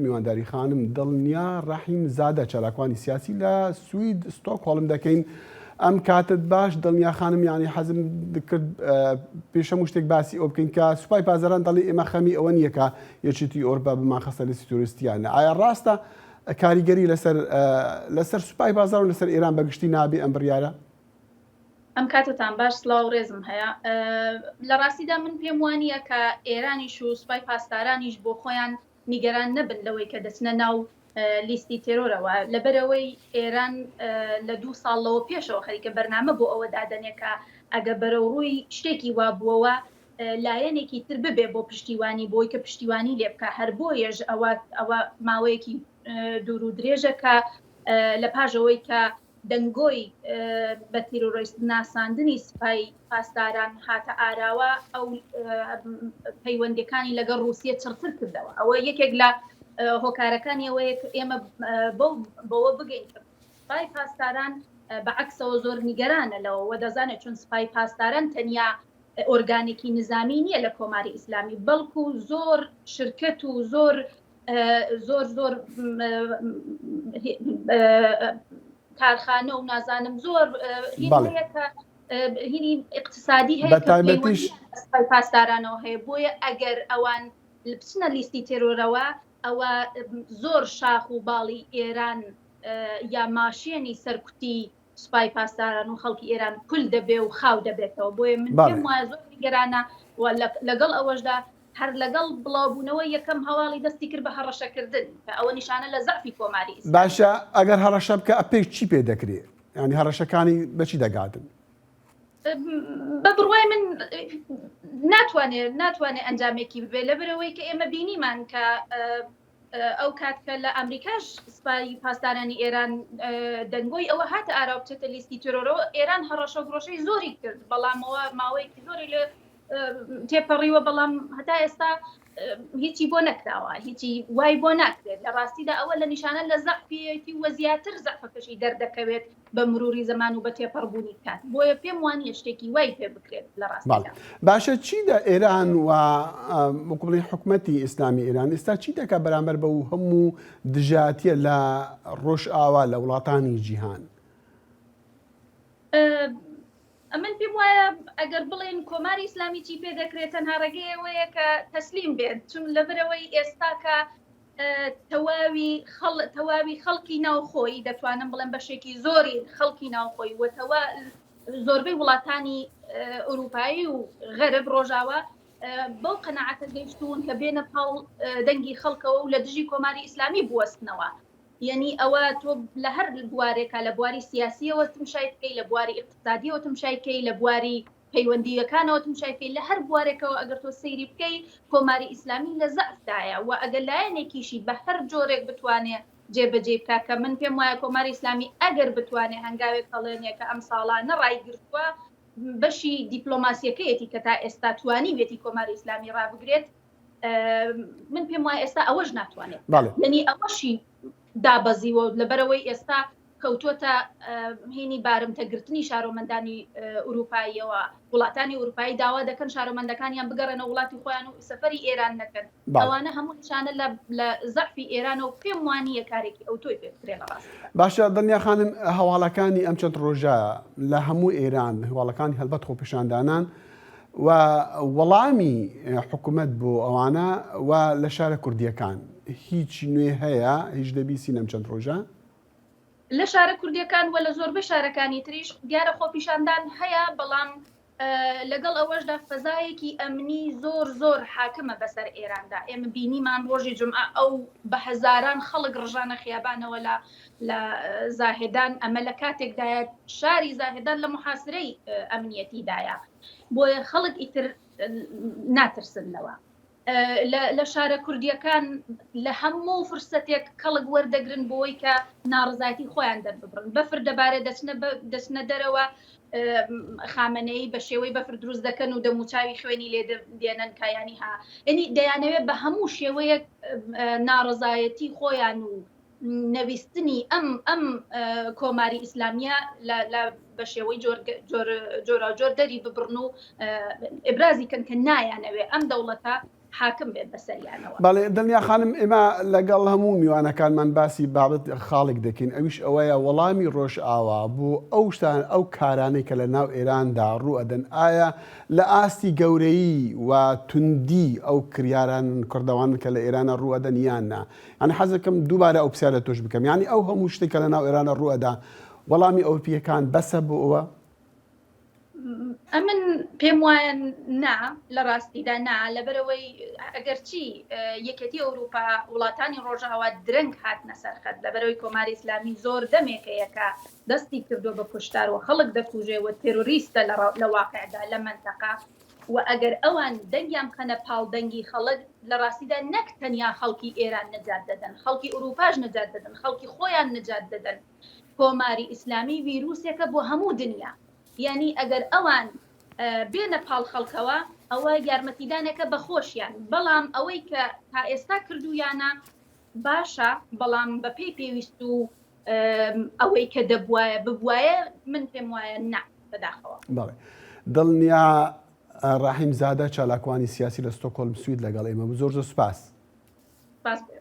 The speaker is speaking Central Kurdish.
میوانداری خانم دڵنیا ڕەحیم زادە چالاکوانی سیاسی لە سوید ستۆکهۆڵم دەکەین. ئەم کاتت باش دڵنیا خانم یانی حەزم کرد پێش هەموو شتێک باسی ئەو بکەین کە سوپای پاسداران دەڵێ ئێمە خەمی ئەوە نییە کە یەکێتی ئەوروپا بمانخستە لیستی تیرۆریستیانە ئایا ڕاستە کاریگەری لەسەر لەسەر سوپای پاسداران و لەسەر ئێران بەگشتی نابێ ئەم بڕیارە؟ ئەم کاتتان باش سڵاو و ڕێزم هەیە لە ڕاستیدا من پێم وانییە کە ئێرانیش و سوپای پاسدارانیش بۆ خۆیان نیگەران نەبن لەوەی کە دەچنە ناو لیستی تێرۆرەوە لەبەرئەوەی ئێران لە دوو ساڵ لەوە پێشەوە خەریکە بەرنامە بۆ ئەوە دادەنێ کە ئەگە بەرەو ڕووی شتێکی وا بووەوە لایەنێکی تر ببێ بۆ پشتیوانی بۆی کە پشتیوانی لێ بکە هەر بۆیەش ئەوە ئەوە ماوەیەکی دوور و درێژە کە لە پاش ئەوەی کە دەنگۆی بە تیرۆریست ناساندنی سپای پاسداران هاتە ئاراوە، ئەو پەیوەندیەکانی لەگەڵ ڕووسیە چڕتر کردەوە. ئەوە یەکێک لە هۆکارەکانی ئەوەیە کە ئێمە بەوە بگەین کە سپای پاسداران بە عەکسەوە زۆر نیگەرانە لەوە و دەزانێت چون سپای پاسداران تەنیا ئۆرگانێکی نزامی نییە لە کۆماری ئیسلامی، بەڵکو زۆر شرکەت و زۆر زۆر زۆر کارخانە و نازانم زۆر کە هینی اقتصادی هەیە تایبەتیش پاسدارانەوە هەیە بۆیە ئەگەر ئەوان بچنە لیستی تێرۆرەوە ئەوە زۆر شاخ و باڵی ئێران یا ماشێنی سەرکوتی سوپای پاسداران و خەڵکی ئێران کول دەبێ و خاو دەبێتەوە بۆیە من پێم وایە زۆر نیگەرانە و لەگەڵ ئەوەشدا هەر لەگەڵ بڵاوبوونەوەی یەکەم هەواڵی دەستی کرد بە هەڕەشەکردن کە ئەوە نیشانە لە زەعفی کۆماری ئیسلامی. باشە ئەگەر هەڕەشە بکا پێی چی پێ دەکرێ؟ یانی هەڕەشەکانی بە چی دەگاتن؟ بە بڕوای من ناتوانێ ناتوانێ ئەنجامێکی ببێ لەبەرئەوەی کە ئێمە بینیمان کە ئەو کات کە لە ئەمریکاش سپای پاسدارانی ئێران دەنگۆی ئەوە هاتە ئارا بچێتە لیستی تێرۆرەوە ئێران هەڕەشە و گڕۆشەی زۆری کرد بەڵامەوە ماوەیەکی زۆری لە تێپەڕیوە بەڵام هەتا ئێستا هیچی بۆ نەکراوە هیچی وای بۆ ناکرێت لە ڕاستیدا ئەوە لە نیشانە لە زەعفیەتی و زیاتر زەعفەکەشی دەردەکەوێت بە مروری زەمان و بە تێپەڕبوونی کات بۆیە پێم وانییە شتێکی وای پێ بکرێت لە ڕاستیدا. باشە چی دە ئێران و وەکو بڵێین حکومەتی ئیسلامی ئێران ئێستا چی دەکات بەرامبەر بەو هەموو دژایەتیە لە ڕۆژئاوا لە وڵاتانی جیهان؟ ئەمن پێم وایە ئەگەر بڵێن کۆماری ئیسلامی چی پێ دەکرێت تەنها ڕێگەی ئەوەیە کە تەسلیم بێت چون لەبەرەوەی ئێستا کە تەواوی خەڵ تەواوی خەڵکی ناوخۆی دەتوانم بڵێم بەشێکی زۆری خەڵکی ناوخۆی و تەوا زۆربەی وڵاتانی ئەوروپایی و غەرب ڕۆژاوا بەو قەناعەتە گەیشتوون کە بێنە پاڵ دەنگی خەڵکەوە و لە دژی کۆماری ئیسلامی بوەستنەوە یەنی ئەوە تۆ لە هەر بوارێکا لە بواری سیاسیەوە تمشای بکەی لە بواری ئیقتسادیەوە تمشای کەی لە بواری پەیوەندییەکانەوە تمشای بکەی لە هەر بوارێکەوە ئەگەر تۆ سەیری بکەی کۆماری ئیسلامی لە زەعفدایە و ئەگەر لایەنێکیشی بە هەر جۆرێک بتوانێ جێبەجێی بکا کە من پێم وایە کۆماری ئیسلامی ئەگەر بتوانێ هەنگاوێک هەڵێنێ کە ئەم ساڵانە ڕایگرتووە بەشی دیپلۆماسیەکەیەتی کە تا ئێستا توانیویەتی کۆماری ئیسلامی ڕابگرێت من پێم وایە ئێستا ئەوەش ناتوانێت یعنی ئەوەشی دابەزیوە لەبەرەوەی ئێستا کەوتووەتە هینی بارمتە گرتنی شارۆمەندانی ئوروپاییەوە وڵاتانی ئوروپایی داوا دەکەن شارۆمەندەکانیان بگەڕێنەوە وڵاتی خۆیان و سەفەری ئێران نەکەن ئەوانە هەموو نیشانە لە لە زەعفی ئێرانە و پێم وانییە کارێکی ئەوتۆی پێ بکرێ لە ڕاستیدا. باشە دڵنیا خانم هەواڵەکانی ئەم چەند ڕۆژە لە هەموو ئێران هەواڵەکانی هەلبەت خۆپیشاندانان و وەڵامی حکومەت بۆ ئەوانە و لە شارە کوردیەکان هیچ نوێ هەیە هیچ دەبیسین ئەم چەند ڕۆژە؟ لە شارە کوردیەکان و لە زۆربەی شارەکانی تریش دیارە خۆپیشاندان هەیە بەڵام لەگەڵ ئەوەشدا فەزایەکی ئەمنی زۆر زۆر حاکمە بەسەر ئێراندا ئێمە بینیمان ڕۆژی جمعە ئەو بە هەزاران خەڵک ڕژانە خیابانەوە لە لە زاهێدان ئەمە لە کاتێکدایە شاری زاهێدان لە محاسرەی ئەمنیەتیدایە بۆیە خەڵک ئیتر ناترسن لەوە لە شارە کوردیەکان لە هەموو فرسەتێک کەڵک وەردەگرن بۆی کە ناڕزایەتی خۆیان دەرببڕن بەفر دەبارێ دەچنە دەچنە دەرەوە خامنەیی بە شێوەی بەفر دروست دەکەن و دەموچاوی خوێنی لێ دێنن کایانی ها ینی دەیانەوێت بە هەموو شێوەیەک ناڕزایەتی خۆیان و نەویستنی ئەم ئەم کۆماری ئیسلامیە لە بە شێوەی جۆراوجۆر دەری ببڕن و ئبرازی کەن کە نایانەوێ ئەم دەوڵەتە. حاکم بێت بەسەریانەوە. بەڵێ دڵنیا خانم ئێمە لەگەڵ هەموو میوانەکانمان باسی بابەت خاڵێک دەکەین ئەویش ئەوەیە وەڵامی ڕۆژئاوا بۆ ئەو شتان ئەو کارانەی کە لە ناو ئێراندا ڕوو ئەدەن ئایا لە ئاستی گەورەیی و توندی ئەو کریاران کردەوانن کە لە ئێرانە ڕوو ئەدەن یان نا یانی حەز دەکەم دووبارە ئەو پرسیارە تۆش بکەم یانی ئەو هەموو شتێک کە لە ناو ئێرانە ڕوو ئەدا وەڵامی ئەوروپییەکان بەسە بۆ ئەوە؟ ئەمن پێم وایە نا لە ڕاستیدا نا لەبەرەوەی ئەگەرچی یەکێتی ئەوروپا وڵاتانی ڕۆژاوا درەنگ هاتنە سەرخەت لەبەرەوەی کۆماری ئیسلامی زۆر دەمێکەیە کە دەستی کردووە بە کوشتار و خەڵک دەکوژێ و تێرۆریستە لە واقعدا لە مەنتەقە و ئەگەر ئەوان دەنگیان بخەنە پاڵ دەنگی خەڵک لە ڕاستیدا نەک تەنیا خەڵکی ئێران نەجات دەدەن خەڵکی ئوروپاش نەجات دەدەن خەڵکی خۆیان نەجات دەدەن کۆماری ئیسلامی ویروسێکە بۆ هەموو دنیا یانی ئەگەر ئەوان بێنە پاڵ خەڵکەوە ئەوە یارمەتیدانێکە بە خۆشیان بەڵام ئەوەی کە تا ئێستا کردویانە باشە بەڵام بە پێی پێویست و ئەوەی کە دەبواە ببواە من پێم وایە نا بەداخەوە. بەڵێ دڵنیا ڕەحیم زادە چالاکوانی سیاسی لە ستۆکۆلم سوید لەگەڵ ئێمە بوو زۆر زۆر سوپاس. سپاس بۆ.